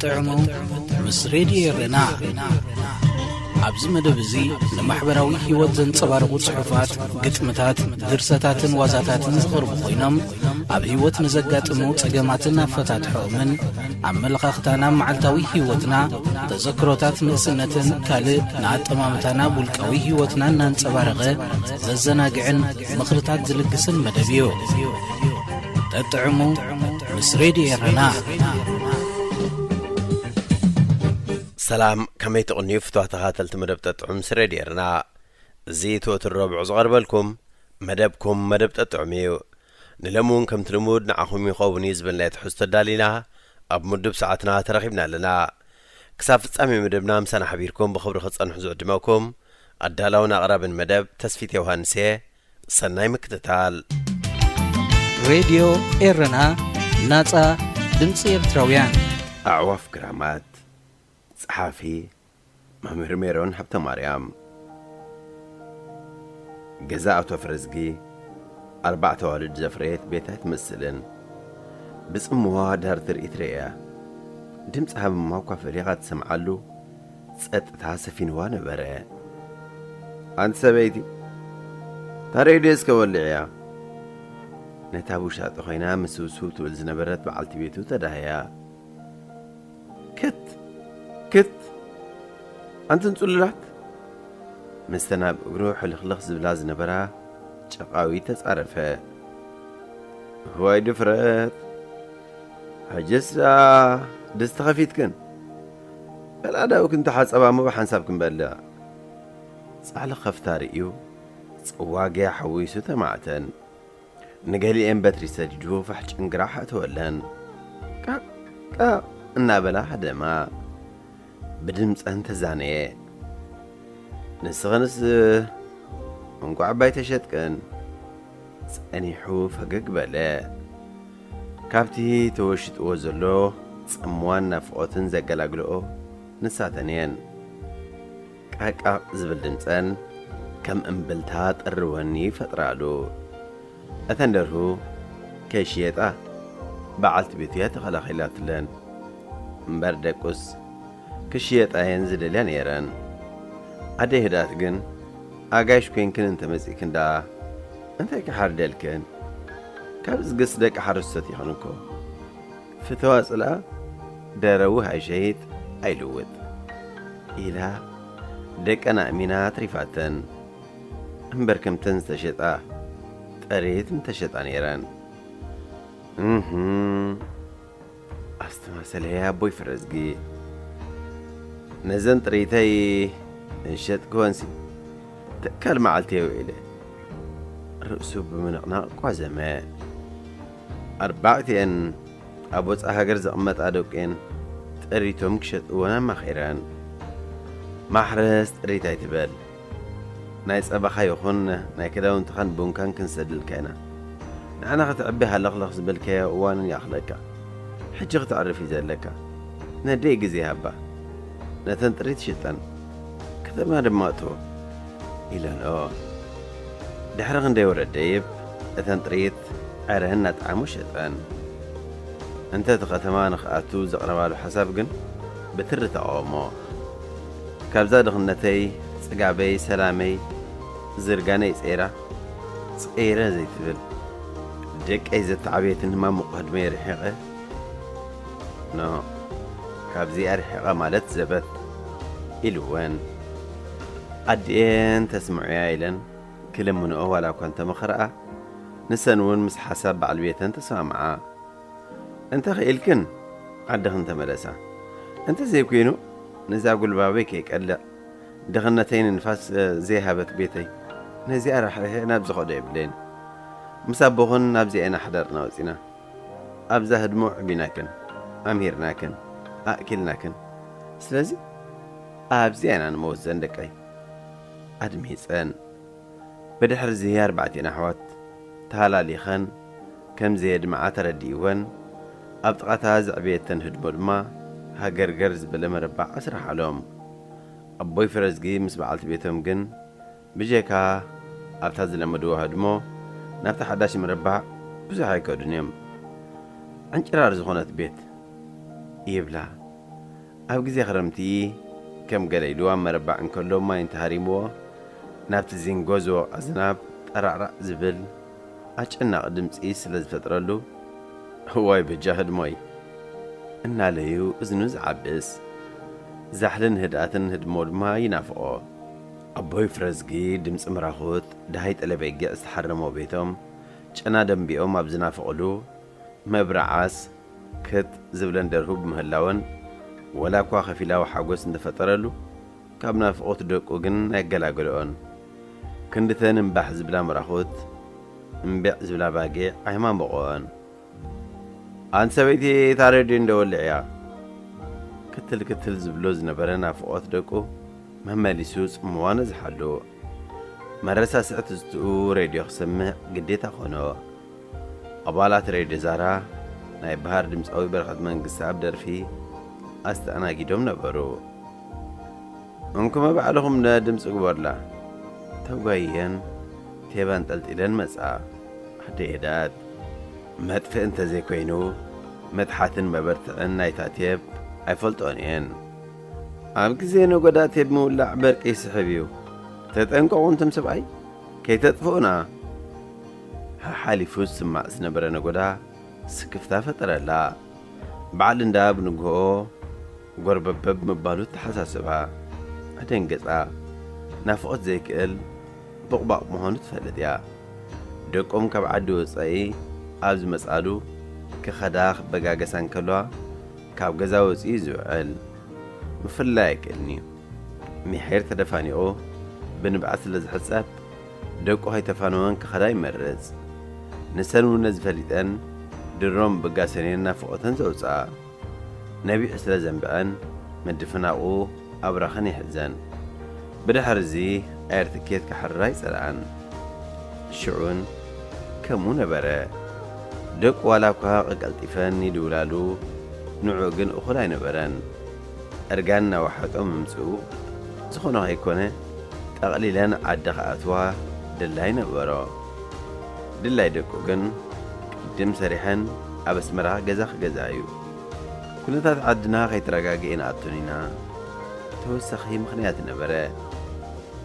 ጠጥዕሙ ምስ ሬድዮ ኤረና። ኣብዚ መደብ እዚ ንማሕበራዊ ህይወት ዘንጸባርቑ ጽሑፋት፣ ግጥምታት፣ ድርሰታትን ዋዛታትን ዝቐርቡ ኮይኖም፣ ኣብ ህይወት ንዘጋጥሙ ጸገማትን ኣፈታትሖኦምን፣ ኣመለኻኽታና፣ መዓልታዊ ህይወትና፣ ተዘክሮታት ንእስነትን ካልእ ንኣጠማምታና ውልቃዊ ህይወትና እናንጸባረቐ ዘዘናግዕን ምኽርታት ዝልግስን መደብ እዩ። ጠጥዕሙ ምስ ሬድዮ ኤረና። ሰላም፣ ከመይ ትቕንዩ ፍትዋ ተኻተልቲ መደብ ጠጥዑም ምስ ሬድዮ ኤረና? እዚ እቲ ወትሩ ረቡዕ ዝቐርበልኩም መደብኩም መደብ ጠጥዑም እዩ። ንሎሚ እውን ከምቲ ልሙድ ንዓኹም ይኸውን እዩ ዝበልናዮ ትሕዝቶ ኣዳሊና ኣብ ምዱብ ሰዓትና ተረኺብና ኣለና። ክሳብ ፍጻሜ መደብና ምሳና ሓቢርኩም ብኽብሪ ክትጸንሑ ዝዕድመኩም ኣዳላውን ኣቕራብን መደብ ተስፊት ዮሃንስ እየ። ሰናይ ምክትታል። ሬድዮ ኤረና፣ ናጻ ድምጺ ኤርትራውያን። ኣዕዋፍ ግራማት። ጸሓፊ መምህር ሜሮን ሃብተማርያም። ገዛ ኣቶ ፍረዝጊ ኣርባዕተ ኣዋልድ ዘፍረየት ቤት ኣይትመስልን። ብጽምዋ ዳር ትርኢ ትርእያ። ድምጺ ሃመማ እኳ ፈሊኻ ትሰምዓሉ ጸጥታ ሰፊንዋ ነበረ። ኣንቲ ሰበይቲ፣ እታ ሬድዮ እስከ ወልዕያ። ነታ ብውሻጢ ኮይና ምስውስው ትብል ዝነበረት በዓልቲ ቤቱ ተዳህያ። ክት ክት ኣንትን ጽሉላት፣ ምስተን ኣብ እግሩ ሕልኽልኽ ዝብላ ዝነበራ ጨቓዊት ተጻረፈ። እዋይ ድፍረት! ሕጅስ ደኣ ድስቲ ኸፊትክን? በላ ዳውክን ተሓጸባ እሞ ብሓንሳብ ክንበልዕ። ጻዕሊ ኸፍታ ርእዩ ጽዋግያ ሓዊሱ ተማዕተን። ንገሊኤን በትሪ ሰዲዱ ፋሕ ጭንግራሕ ኣእተወለን። ቃቕ ቃቕ እናበላ ሃደማ። ብድምፀን ተዛነየ። ንስኽንስ እንቋዕ ባይ ተሸጥክን። ጸኒሑ ፈገግ በለ። ካብቲ ተወሽጥዎ ዘሎ ጽምዋን ናፍቖትን ዘገላግልኦ ንሳተን እየን። ቃቃቕ ዝብል ድምፀን ከም እምብልታ ጥሪ ወኒ ይፈጥራሉ። እተን ደርሁ ከይሽየጣ በዓልቲ ቤቱ እያ ተኸላኺላትለን። እምበር ደቁስ ክሽየጣ እየን ዝደልያ ነይረን። ኣደይ ህድኣት ግን፣ ኣጋይሽ ኮይንክን እንተመጺእክን ደኣ እንታይ ክሓርደልክን? ካብ ዝግስ ደቂ ሓረስቶት ይኹን እኮ። ፍተዋ ጽልኣ ደረውህ ኣይሸይጥ ኣይልውጥ ኢላ ደቀን ኣእሚና ኣትሪፋተን። እምበር ከምተን ዝተሸጣ ጥሪት ምተሸጣ ነይረን። እህ፣ ኣስተማሰለያ ኣቦይ ፍረዝጊ። ነዘን ጥሪተይ እንሸጥክወንሲ ትካል መዓልቲ የውዒለ። ርእሱ ብምንቕናቕ ቋዘመ። ኣርባዕቲኤን ኣብ ወጻኢ ሃገር ዘቕመጣ ደቂኤን ጥሪቶም ክሸጥወን ኣማኺረን። ማሕረስ ጥሪት ኣይትበል። ናይ ጸባኻ ይኹን ናይ ክዳውንትኻን ቡንካን ክንሰድልካ ኢና። ንዓና ክትዕቢ ሃለኽለኽ ዝበልካዮ እዋንን ይኣኽለካ። ሕጂ ክተዕርፍ እዩ ዘለካ። ነደይ ግዜ ሃባ። ነተን ጥሪት ሽጠን። ከተማ ድማ እቶ። ኢለንኦ። ድሕሪ ክንደይ ወረ ደይብ እተን ጥሪት ዕረ እናጠዓሙ ሸጠን። እንተ እቲ ከተማ ንኽኣቱ ዘቕረባሉ ሓሳብ ግን ብትሪ ተቓወሞ። ካብዛ ድኽነተይ፣ ጽጋበይ፣ ሰላመይ፣ ዝርጋነይ ጸይራ፣ ጸይረ ዘይትብል፣ ደቀይ ዘተዓብየትን ህማም ሙቕ ህድመይ ርሒቐ፣ ኖ፣ ካብዚኣ ርሒቐ ማለት ዘበት ኢልወን። ኣዲኤን ተስምዑያ ኢለን ክልምንኦ ዋላ እኳ እንተመኸርኣ፣ ንሰን እውን ምስ ሓሳብ በዓል ቤተን ተሰማምዓ። እንተ ኽኢልክን ዓድኽን ተመለሳ። እንተ ዘይኮይኑ ነዛ ጉልባበይ ከይቀልዕ ድኽነተይ ንንፋስ ዘይሃበት ቤተይ ነዚኣ ራሕሪሐ ናብ ዝኸዶ የብለይን። ምስ ኣቦኽን ናብዚኣ ኢና ሓዳርና ወፂና። ኣብዛ ህድሞ ዕቢናክን፣ ኣምሂርናክን፣ ኣእኪልናክን። ስለዚ ኣብዚኣ ኢና ንመወዘን ደቀይ። ኣድሚፀን። ብድሕሪ እዚ ኣርባዕቲኤን ኣሕዋት ተሃላሊኸን ከም ዘየድምዓ ተረዲእወን፣ ኣብ ጥቓታ ዘዕበየተን ህድሞ ድማ ሃገርገር ዝበለ መረባዕ ኣስርሓሎም። ኣቦይ ፍረዝጊ ምስ በዓልቲ ቤቶም ግን ብጀካ ኣብታ ዝለመድዋ ህድሞ ናብታ ሓዳሽ መረባዕ ብዙሕ ኣይከዱን እዮም። ዕንጭራር ዝኾነት ቤት ይብላ። ኣብ ግዜ ክረምቲ ከም ገለ ኢሉ ኣብ መረባዕ እንከሎ ማይ እንተሃሪምዎ፣ ናብቲ ዚንጎ ዝወቕዐ ዝናብ ጠራዕራዕ ዝብል ኣጨናቒ ድምጺ ስለ ዝፈጥረሉ፣ "እዋይ በጃ ህድሞይ!" እናለዩ እዝኑ ዝዓብስ፣ ዛሕልን ህድኣትን ህድሞ ድማ ይናፍቖ። ኣቦይ ፍረዝጊ ድምጺ ምራኹት ደሃይ ጠለበጊዕ ዝተሓረሞ ቤቶም ጨና ደንቢኦም ኣብ ዝናፍቕሉ፣ መብርዓስ ክት ዝብለን ደርሁ ብምህላወን፣ ወላ እኳ ከፊላዊ ሓጎስ እንተፈጠረሉ፣ ካብ ናፍቖት ደቁ ግን ኣይገላገለኦን። ክንድተን እምባሕ ዝብላ ምራኹት፣ እምቤዕ ዝብላ ባጊዕ ኣይማሞቐኦን። "ኣንቲ ሰበይቲ፣ እታ ሬድዮ እንዶ ወልዕያ!" ክትል ክትል ዝብሎ ዝነበረ ናፍቖት ደቁ መመሊሱ ጽምዋ ነዝሓሉ። መረሳስዒ ትዝትኡ ሬድዮ ክሰምዕ ግዴታ ኮኖ። ኣባላት ሬድዮ ዛራ ናይ በሃር ድምጻዊ በረኸት መንግስተኣብ ደርፊ ኣስተኣናጊዶም ነበሩ። "እንኩመ ባዕልኹም ድምጺ ግበሩላ!" ተጓይየን ቴባ ኣንጠልጢለን መጻ። ኣደይ ህድኣት፣ መጥፍእ እንተዘይኮይኑ፣ መትሓትን መበርትዕን ናይታ ቴብ ኣይፈልጦን እየን። "ኣብ ግዜ ነጎዳ ቴብ ምውላዕ በርቂ ይስሕብ እዩ። ተጠንቀቑ እንቱም ሰብኣይ፣ ከይተጥፍኡና!" ሓሓሊፉ ዝስማዕ ዝነበረ ነጎዳ ስክፍታ ፈጠረላ። በዓል እንዳ ብንግሆ ጎርበበብ ምባሉ ተሓሳስባ። ኣደንገጻ። ናፍቖት ዘይክእል ቦቕባቕ ምዃኑ ትፈልጥ እያ። ደቆም ካብ ዓዲ ወጻኢ ኣብ ዝመጻሉ ክኸዳ ክበጋገሳ እንከለዋ ካብ ገዛ ወጺኡ እዩ ዝውዕል። ምፍላይ ኣይክእልን እዩ። ምሒር ተደፋኒቑ ብንብዓት ስለ ዝሕጸብ፣ ደቁ ከይተፋነወን ክኸዳ ይመርጽ። ንሰን እውን ነዚ ፈሊጠን ድሮም ብጋሰን እየን ናፍቖተን ዘውጽኣ። ነቢዑ ስለ ዘንብዐን ምድፍናቑ ኣብራኸን ይሕዘን። ብድሕርዚ ኣየር ትኬት ክሓርራ ኣይጸልኣን። ሽዑን ከምኡ ነበረ። ደቁ ዋላ እኳ ቀቀልጢፈን ይድውላሉ፣ ንዑ ግን እኹል ኣይነበረን። እርጋን እናወሓጦ ምምጽኡ ዝኾነ ከይኮነ ጠቕሊለን ዓዲ ክኣትዋ ድላይ ነበሮ። ድላይ ደቁ ግን ቅድም ሰሪሐን ኣብ ኣስመራ ገዛ ክገዝኣ እዩ። ኩነታት ዓድና ከይተረጋግኤ ንኣቱን ኢና። ተወሳኺ ምኽንያት ነበረ።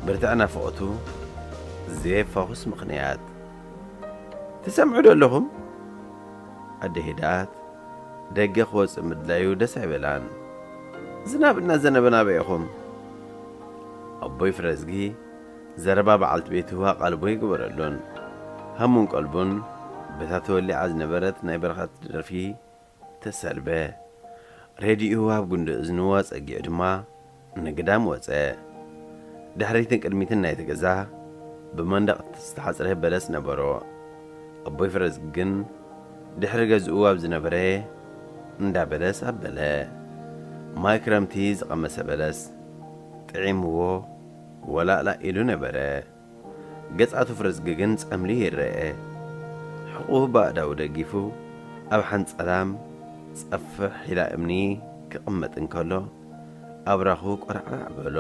ብርትዕ ናፍቖቱ ዘየፋኹስ ምኽንያት። "ትሰምዑ ዶ ኣለኹም?" ኣደ ሄዳት ደገ ክወጽእ ምድላዩ ደስ ኣይበላን። "ዝናብ እናዘነበ ናበይ ኢኹም?" ኣቦይ ፍረዝጊ ዘረባ በዓልቲ ቤቱ ኣቓልቦ ይግበረሉን። ሃሙን ቀልቡን በታ ተወሊዓ ዝነበረት ናይ በረኸት ደርፊ ተሰልበ። ሬድዮ ኣብ ጉንዲ እዝኑ ኣጸጊዑ ድማ ንግዳም ወጸ። ድሕሪትን ቅድሚትን ናይቲ ገዛ ብመንደቕ ዝተሓጽረ በለስ ነበሮ። ኣቦይ ፍረዝጊ ግን ድሕሪ ገዝኡ ኣብ ዝነበረ እንዳ በለስ ኣበለ። ማይ ክረምቲ ዝቐመሰ በለስ ጥዒምዎ ወላእላእ ኢሉ ነበረ። ገጻቱ ፍረዝጊ ግን ጸምልዩ ይረአ። ሕቑኡ ብኣእዳዉ ደጊፉ ኣብ ሓንጸላም ጸፍሕ ኢላ እምኒ ክቕመጥ እንከሎ፣ ኣብራኹ ቆራዕራዕ በሎ።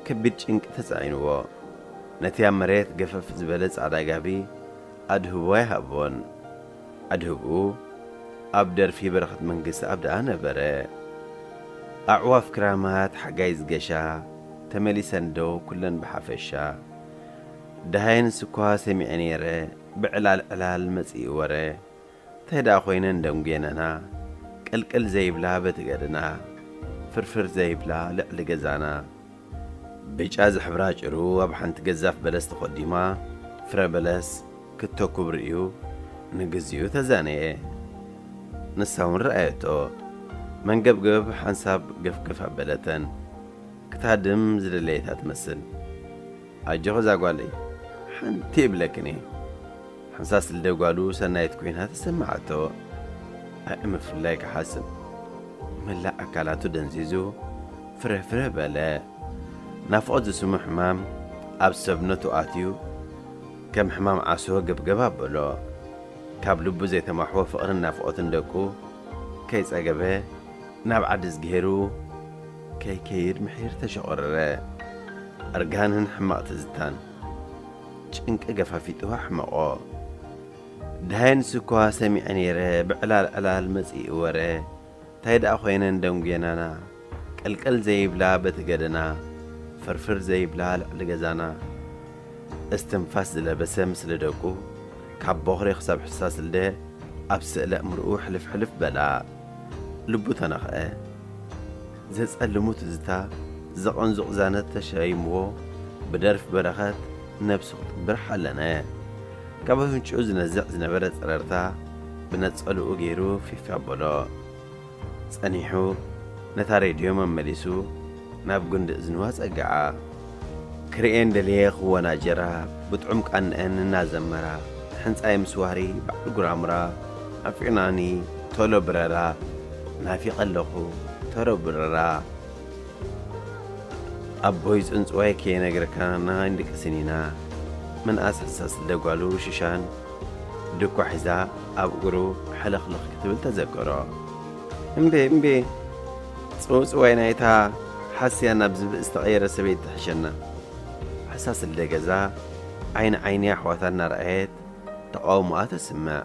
ከቢድ ጭንቂ ተጻዒንዎ። ነቲ ኣብ መሬት ገፈፍ ዝበለ ጻዕዳ ጋቢ ኣድህቦ ኣይሃቦን። ኣድህብኡ ኣብ ደርፊ በረኸት መንግስትኣብ ደኣ ነበረ። ኣዕዋፍ ክራማት ሓጋይ ዝገሻ ተመሊሰን ዶ ኩለን ብሓፈሻ። ደሃየንስ እኳ ሰሚዐ ነይረ ብዕላል ዕላል መጺኡ ወረ። እንታይ ደኣ ኮይነን ደንጉየናና፣ ቅልቅል ዘይብላ በቲ ገደና፣ ፍርፍር ዘይብላ ልዕሊ ገዛና። ብጫ ዝሕብራ ጭሩ ኣብ ሓንቲ ገዛፍ በለስ ተኾዲማ፣ ፍረ በለስ ክተኩብ ርእዩ ንግዚኡ ተዛነየ። ንሳ እውን ረኣየቶ። መንገብገብ ሓንሳብ ገፍገፍ ኣበለተን። ክትሃድም ዝደለየታ ትመስል። "ኣጆኺ እዛ ጓለይ፣ ሓንቲ ይብለክን እየ።" ሓንሳስ ልደ ጓሉ ሰናይት ኮይና ተሰማዓቶ። ኣይ ምፍላይ ክሓስብ። መላእ ኣካላቱ ደንዚዙ ፍረ ፍረ በለ። ናፍቖት ዝስሙ ሕማም ኣብ ሰብነቱ ኣትዩ ከም ሕማም ዓሶ ገብገብ ኣበሎ። ካብ ልቡ ዘይተማሕዎ ፍቕርን ናፍቖትን ደቁ ከይጸገበ ናብ ዓዲ እዝግሄሩ ከይከይድ ምሒር ተሸቖረረ። እርጋንን ሕማቕ ትዝታን ጭንቂ ገፋፊጡ ኣሕመቖ። ደሃይንስ እኳ ሰሚዐ ነይረ ብዕላል ዕላል መጺኡ ወረ። እንታይ ደኣ ኮይነን ደንጉየናና? ቀልቀል ዘይብላ በቲ ገደና፣ ፍርፍር ዘይብላ ልዕሊ ገዛና። እስትንፋስ ዝለበሰ ምስሊ ደቁ፣ ካብ ቦኽሪ ክሳብ ሕሳስ ልደ ኣብ ስእለ ኣእምርኡ ሕልፍ ሕልፍ በላ። ልቡ ተነኽአ። ዘጸልሙ ትዝታ፣ ዘቐንዙ ቅዛነት ተሸይምዎ፣ ብደርፊ በረኸት ነብሱ ክጥብር ሓለነ። ካብ ኣፍንጭኡ ዝነዝዕ ዝነበረ ጸረርታ ብነጸልኡ ገይሩ ፊፍ ኣበሎ። ጸኒሑ ነታ ሬድዮ መመሊሱ ናብ ጉንዲ እዝኑ ኣጸግዓ። ክርእየን ደልየ ክወናጀራ ብጥዑም ቃንአን እናዘመራ፣ ሕንጻይ ምስ ዋሪ በዓል ጉራምራ፣ ናፊቕናኒ ቶሎ ብረራ፣ ናፊቐ ኣለኹ ቶሎ ብረራ። ኣቦይ ጽንጽዋይ ከየነግረካ ንዓይንድቅስን ኢና። ምንኣስ ሕሳስ ደጓሉ ሽሻን ድኳ ሒዛ ኣብ እግሩ ሕልኽልኽ ክትብል ተዘከሮ። እምቤ እምቤ፣ ጽውጽዋይ ናይታ ሓስያ ናብ ዝብኢ ዝተቐየረ ሰበይቲ ትሕሸና። ሕሳስ ልደ ገዛ ዓይኒ ዓይኒ ኣሕዋታ እናረኣየት ተቓውሞኣ ተስምዕ።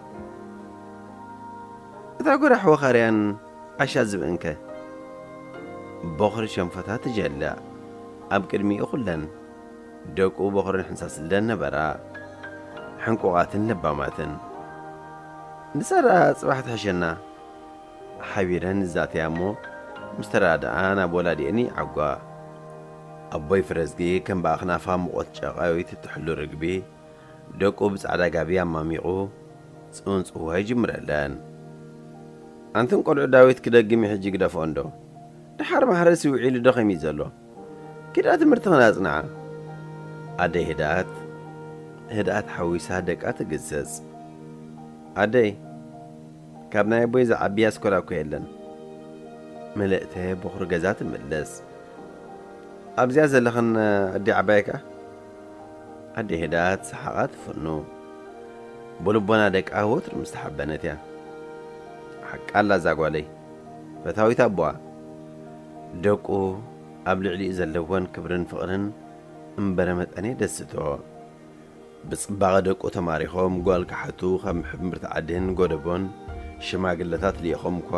እታ ጎራሕ ወኻርያን ዓሻ ዝብእንከ? ቦኽሪ ሸንፎታ ትጀልዕ። ኣብ ቅድሚኡ ኩለን ደቁ ቦኽርን ሕንሳስ ልደን ነበራ። ሕንቁቓትን ለባማትን። ንሳ ደኣ ጽባሕ ትሕሸና። ሓቢረን ይዛተያ እሞ ምስ ተራድኣ ናብ ወላዲአን ይዓጓ። ኣቦይ ፍረዝጊ ከም ብኣኽናፋ ሙቐት ጨቓዊት እትሕሉ ርግቢ ደቁ ብጻዕዳ ጋቢ ኣማሚቑ ጽንጽዋ ይጅምረለን። ኣንትን ቆልዑ ዳዊት ክደግም እዩ ሕጂ ግደፍኦ እንዶ። ደሓር ማሕረሲ ውዒሉ ዶ ከመይ ዘሎ? ኪዳ ትምህርትኽን ኣጽንዓ። ኣደይ ህድኣት፣ ህድኣት ሓዊሳ ደቃ ትግሰጽ። ኣደይ፣ ካብ ናይ ኣቦይ ዝዓቢ ኣስኮላ እኮ የለን። ምልእተ ቦኽሪ ገዛ ትምለስ። ኣብዚኣ ዘለኽን ኣዲ ዓባይ ከኣ? ኣዲ ህድኣት ሰሓቓ ትፍኑ። ብልቦና ደቃ ወትሩ ምስ ተሓበነት እያ። ሓቃ ኣላ እዛ ጓለይ። ፈታዊት ኣቦኣ። ደቁ ኣብ ልዕሊኡ ዘለወን ክብርን ፍቕርን እምበረ መጠን የደስቶ። ብጽባቐ ደቁ ተማሪኾም ጓል ክሓቱ ካብ ምሕምርቲ ዓድን ጎደቦን ሽማግለታት ልኢኾም እኳ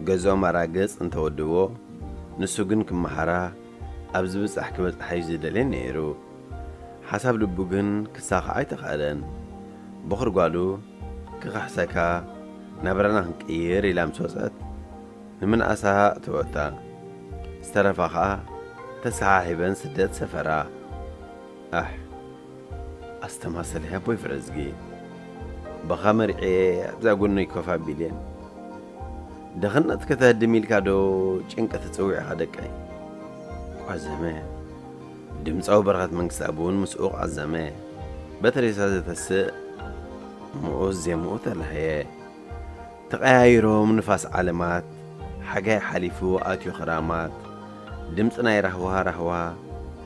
ገዝኦም ኣራግጽ እንተወድዎ፣ ንሱ ግን ክመሃራ ኣብ ዝብጻሕ ክበጽሓ እዩ ዝደልየን ነይሩ። ሓሳብ ልቡ ግን ክሳኻዕ ኣይተኻእለን። ቦኽሪ ጓሉ ክኽሕሰካ ናብራና ክንቅይር ኢላ ምስ ወጸት ንምንኣሳ እተወታ። ዝተረፋ ኸኣ ተሰሓሒበን ስደት ሰፈራ። ኣሕ፣ ኣስተማሰልያ ኣቦይ ፍረዝጊ። በኻ መሪዐ ኣብዛ ጎነይ ኮፍ ኣቢልየን። ድኽነት ከተህድም ኢልካ ዶ ጭንቂ ትጽውዕ ኢኻ ደቀይ? ቋዘመ። ድምጻዊ በረኸት መንግስትኣብ እውን ምስኡ ቋዘመ። በቲ ሬሳ ዘተስእ ምኡዝ ዜምኡ ተላህየ። ተቐያይሮም ንፋስ ዓለማት፣ ሓጋይ ሓሊፉ ኣትዩ ክራማት። ድምጺ ናይ ራህዋ ራህዋ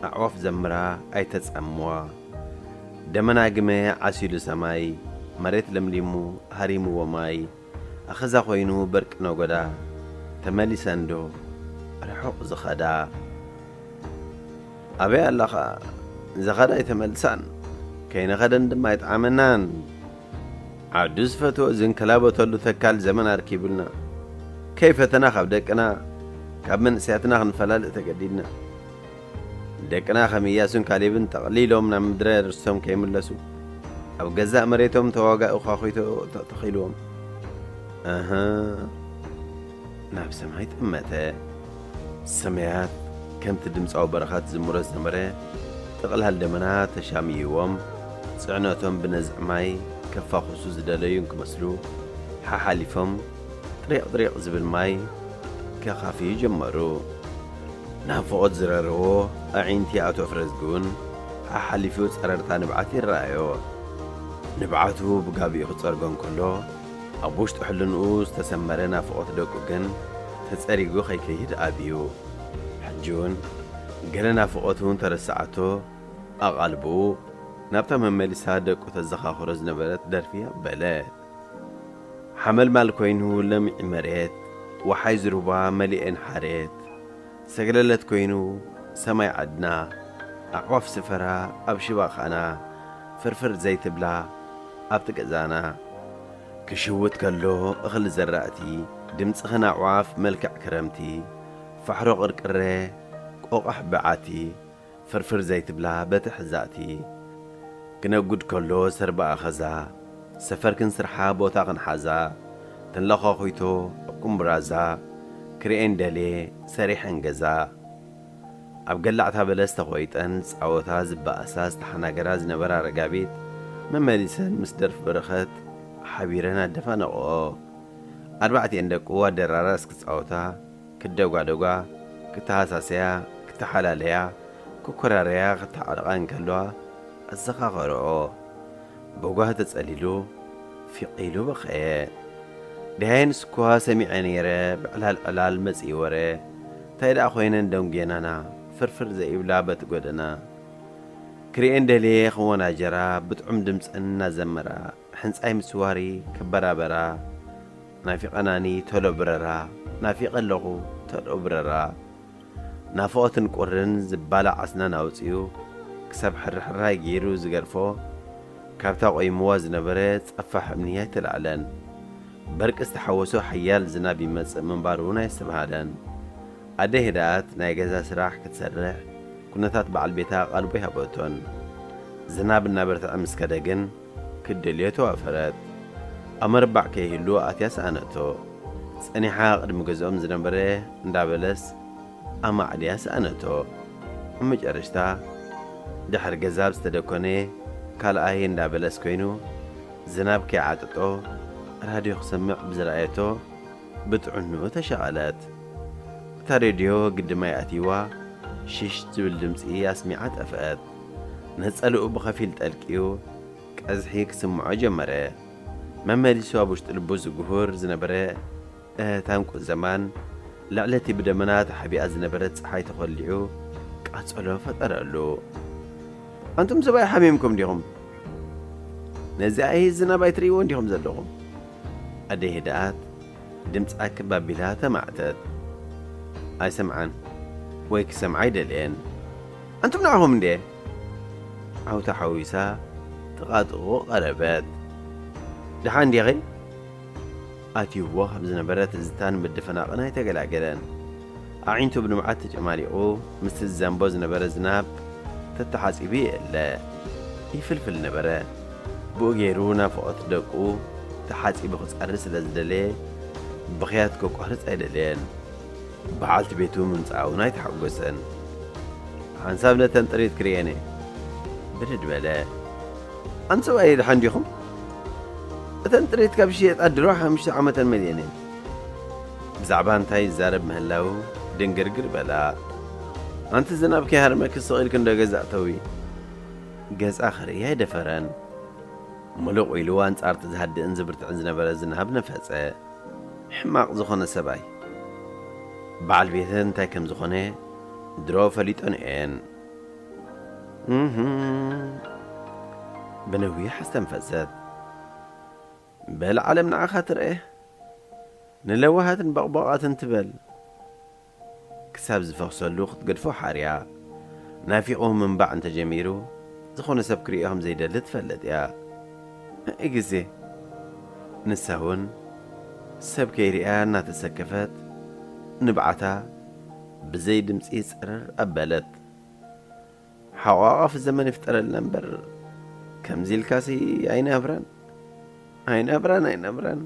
ኣዕዋፍ ዘምራ ኣይተጸምዋ። ደመና ግመ ዓሲሉ ሰማይ፣ መሬት ለምሊሙ ሃሪምዎ ማይ። ኣኸዛ ኮይኑ በርቂ ነጎዳ፣ ተመሊሰን ዶ ርሑቕ ዝኸዳ? ኣበይ ኣላ ኸኣ? ዝኸዳ ኣይተመልሳን፣ ከይነኸደን ድማ ኣይጠዓመናን። ዓዱ ዝፈትዎ ዝንከላበተሉ ተካል ዘመን ኣርኪቡልና። ከይፈተና ካብ ደቅና፣ ካብ መንእሰያትና ክንፈላልእ ተገዲድና። ደቅና ከም ኢያሱን ካሌብን ጠቕሊሎም ናብ ምድረ ርስቶም ከይምለሱ፣ ኣብ ገዛእ መሬቶም ተዋጋኢ ኳኹይቶ ተተኺልዎም። እህ፣ ናብ ሰማይ ጠመተ። ሰማያት ከምቲ ድምጻዊ በረኸት ዝምሮ ዝነበረ ጥቕላል ደመና ተሻምይዎም፣ ጽዕነቶም ብነዝዕ ማይ ከፋኹሱ ዝደለዩ እንክመስሉ፣ ሓሓሊፎም ጥሪቕ ጥሪቕ ዝብል ማይ ከኻፍዩ ጀመሩ። ናፍቖት ዝረረዎ ኣዒንቲ ኣቶ ፍረዝጊ እውን ሓሓሊፉ ጸረርታ ንብዓት ይረኣዮ። ንብዓቱ ብጋቢኡ ክጸርጎ እንከሎ፣ ኣብ ውሽጢ ሕልንኡ ዝተሰመረ ናፍቖት ደቁ ግን ተጸሪጉ ከይከይድ ኣብዩ። ሕጂ እውን ገለ ናፍቖቱ እንተረስዓቶ፣ ኣቓልቦኡ ናብታ መመሊሳ ደቁ ተዘኻኽሮ ዝነበረት ደርፊ ኣበለ። ሓመልማል ኮይኑ ለሚዒ መሬት፣ ወሓይዝ ሩባ መሊኤን ሓሬት። ሰግለለት ኮይኑ ሰማይ ዓድና፣ ኣዕዋፍ ስፈራ ኣብ ሽባኻና፣ ፍርፍር ዘይትብላ ኣብቲ ገዛና። ክሽውት ከሎ እኽሊ ዘራእቲ፣ ድምጽኽን ኣዕዋፍ መልክዕ ክረምቲ፣ ፋሕሮ ቅርቅረ፣ ቆቋሕ በዓቲ፣ ፍርፍር ዘይትብላ በትሒ ዛእቲ። ክነጉድ ከሎ ሰርባ ኣኸዛ፣ ሰፈርክን ስርሓ ቦታ ክንሓዛ፣ ተንለኻኺቶ ቁምብራዛ፣ ክርእየን ደልየ ሰሪሐን ገዛ። ኣብ ገላዕታ በለስ ተኾይጠን ዝጻወታ ዝበኣሳ ዝተሓናገራ ዝነበራ ረጋቢት፣ መመሊሰን ምስ ደርፊ በረኸት ሓቢረን ኣደፋነቕኦ። ኣርባዕቲኤን ደቁ ኣደራራስ ክጻወታ፣ ክደጓደጓ፣ ክተሃሳሰያ፣ ክተሓላለያ፣ ክኮራረያ፣ ክተዓረቓ እንከለዋ ኣዘኻኸርኦ። ብጓህ ተጸሊሉ ፊቕ ኢሉ በኸየ። ደሃየንስ እኳ ሰሚዐ ነይረ፣ ብዕላል ዕላል መጺኡ ወረ። እንታይ ደኣ ኮይነን ደንጉየናና፣ ፍርፍር ዘይብላ በቲ ጎደና። ክርእየን ደልየ ክወናጀራ፣ ብጥዑም ድምጸን እናዘመራ፣ ሕንጻይ ምስዋሪ ክበራበራ። ናፊቐናኒ ተሎ ብረራ፣ ናፊቐ ኣለኹ ተሎ ብረራ። ናፍቖትን ቁርን ዝባላዕ ኣስናን ኣውጺኡ፣ ክሳብ ሕርሕራይ ገይሩ ዝገርፎ፣ ካብታ ቆይምዋ ዝነበረ ጸፋሕ እምኒ ኣይተላዕለን። በርቂ ዝተሓወሶ ሓያል ዝናብ ይመጽእ ምንባሩ እውን ኣየስተብሃለን። ኣደ ህድኣት ናይ ገዛ ስራሕ ክትሰርሕ፣ ኩነታት በዓል ቤታ ቀልቡ ኣይሃበቶን። ዝናብ እናበርትዐ ምስ ከደ ግን፣ ክትደልዮ ተዋፈረት። ኣብ መረባዕ ከይህሉ ኣትያ ሰኣነቶ። ጸኒሓ ቅድሚ ገዝኦም ዝነበረ እንዳ በለስ ኣማዕድያ ሰኣነቶ። ኣብ መጨረሽታ፣ ድሕሪ ገዛ ኣብ ዝተደኮነ ካልኣይ እንዳ በለስ ኮይኑ፣ ዝናብ ከይዓጠጦ ራድዮ ክሰምዕ ብዝረኣየቶ፣ ብጥዕንኡ ተሸቐለት። እታ ሬድዮ ግድማይ ኣትይዋ፣ ሽሽ ዝብል ድምጺ ኣስሚዓ ጠፍአት። ነጸልኡ ብኸፊል ጠልቅዩ፣ ቀዝሒ ክስምዖ ጀመረ። መመሊሱ ኣብ ውሽጢ ልቡ ዝጉሁር ዝነበረ እህታን ቁዘማን፣ ልዕሊ እቲ ብደመና ተሓቢኣ ዝነበረት ጸሓይ ተኾሊዑ ቃጸሎ ፈጠረሉ። "ኣንቱም ሰብኣይ ሓሚምኩም ዲኹም? ነዚ ኣይሂ ዝናብ ኣይትርእይዎን ዲኹም ዘለኹም?" ኣደይ ህድኣት ድምጻ ክብ ኣቢላ ተማዕተት። ኣይሰምዓን ወይ ክሰምዓ ኣይደልየን። "ኣንቱም ንዓኹም እንዴ?" ዓውታ ሓዊሳ ጥቓጥቑ ቀረበት። "ደሓን ዲኺ?" ኣትይዎ ካብ ዝነበረ ትዝታን ምድፍናቕን ኣይተገላገለን። ኣዒንቱ ብንብዓት ተጨማሊቑ ምስቲ ዝዘንቦ ዝነበረ ዝናብ ተተሓጺቡ ይእለ፣ ይፍልፍል ነበረ። ብኡ ገይሩ ናፍቖት ደቁ ተሓጺቡ ክጸሪ ስለ ዝደለየ ብኽያት ከቋርጽ ኣይደለየን። በዓልቲ ቤቱ ምምጻኣ እውን ኣይተሓጎሰን። "ሓንሳብ ነተን ጥሪት ክርእየን እየ" ብድድ በለ። "ኣንቱም ሰብኣይ ደሓን ዲኹም? እተን ጥሪት ካብ ዝሽየጣ ድሮ ሓሙሽተ ዓመተን መሊአን እየን" ብዛዕባ እንታይ ይዛረብ ምህላዉ ድንግርግር በላ። "ኣንቲ ዝናብ ከይሃርመኪ ስቕ ኢልኪ እንዶ ገዛ እተዊ፣ ገጻ ክርኢ ኣይደፈረን። ሙሉቕ ኢሉ ኣንጻር እቲ ዝሃድእን ዝብርትዕን ዝነበረ ዝናብ ነፈጸ። ሕማቕ ዝኾነ ሰብኣይ። በዓል ቤተን እንታይ ከም ዝኾነ ድሮ ፈሊጠን እየን። እህም። ብነዊሕ ኣስተንፈሰት። በል ዓለም ንዓኻ ትርኤ። ንለዋሃትን በቕበቓትን ትበል። ክሳብ ዝፈኽሰሉ ክትገድፎ ሓርያ። ናፊቑ ምንባዕ እንተጀሚሩ፣ ዝኾነ ሰብ ክርእዮ ከም ዘይደሊ ትፈልጥ እያ። ንእይ ግዜ። ንሳ እውን ሰብ ከይርእያ እናተሰከፈት፣ ንብዓታ ብዘይ ድምጺ ጽርር ኣበለት። ሓቋቓፊ ዘመን ይፍጠረልና እምበር፣ ከምዚ ኢልካሲ ኣይነብራን፣ ኣይነብራን፣ ኣይነብራን።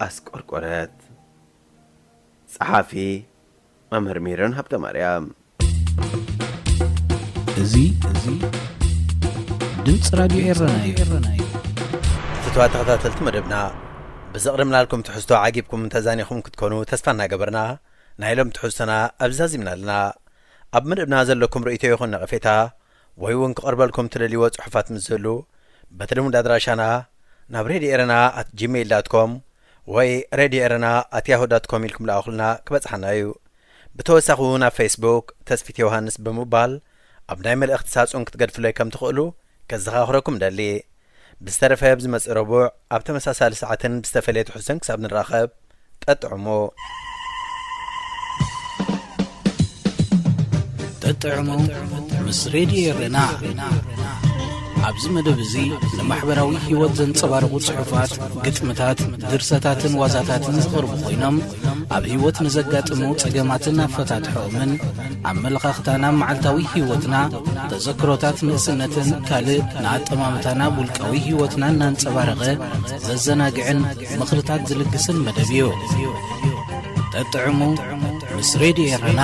ኣስቆርቆረት። ጸሓፊ መምህር ሜሮን ሃብተማርያም። እዚ፣ እዚ ድምፂ ራድዮ ኤረና እዩ። ፍትዋት ተኸታተልቲ መደብና፣ ብዘቕረብናልኩም ትሕዝቶ ዓጊብኩም ተዛኒኹም ክትኮኑ ተስፋ እናገበርና፣ ናይ ሎም ትሕዝቶና ኣብዚ ዛዚምና ኣለና። ኣብ መደብና ዘለኩም ርእይቶ ይኹን ነቐፌታ፣ ወይ እውን ክቐርበልኩም ትደልይዎ ጽሑፋት ምስ ዝህሉ፣ በቲ ልሙድ ኣድራሻና ናብ ሬድዮ ኤረና ኣት ጂሜይል ዳት ኮም ወይ ሬድዮ ኤረና ኣት ያሁ ዳት ኮም ኢልኩም ለኣኹልና፣ ክበጽሓና እዩ። ብተወሳኺ እውን ኣብ ፌስቡክ ተስፊት ዮሃንስ ብምባል ኣብ ናይ መልእኽቲ ሳጹን ክትገድፉለይ ከም ትኽእሉ ከዘኻኽረኩም ደሊ። ብዝተረፈ ኣብ ዝመጽእ ረቡዕ ኣብ ተመሳሳሊ ሰዓትን ብዝተፈለየ ትሕዝቶን ክሳብ ንራኸብ፣ ጠጥዕሙ። ጠጥዕሙ ምስ ሬድዮ ኤረና። ኣብዚ መደብ እዚ ንማሕበራዊ ህይወት ዘንጸባርቑ ጽሑፋት፣ ግጥምታት፣ ድርሰታትን ዋዛታትን ዝቐርቡ ኮይኖም፣ ኣብ ህይወት ንዘጋጥሙ ጸገማትን ኣፈታትሖኦምን፣ ኣመለኻኽታና መዓልታዊ ህይወትና፣ ተዘክሮታት ንእስነትን ካልእ ንኣጠማምታና ውልቃዊ ህይወትና እናንጸባረቐ ዘዘናግዕን ምኽርታት ዝልግስን መደብ እዩ። ጠጥዕሙ ምስ ሬድዮ ኤረና።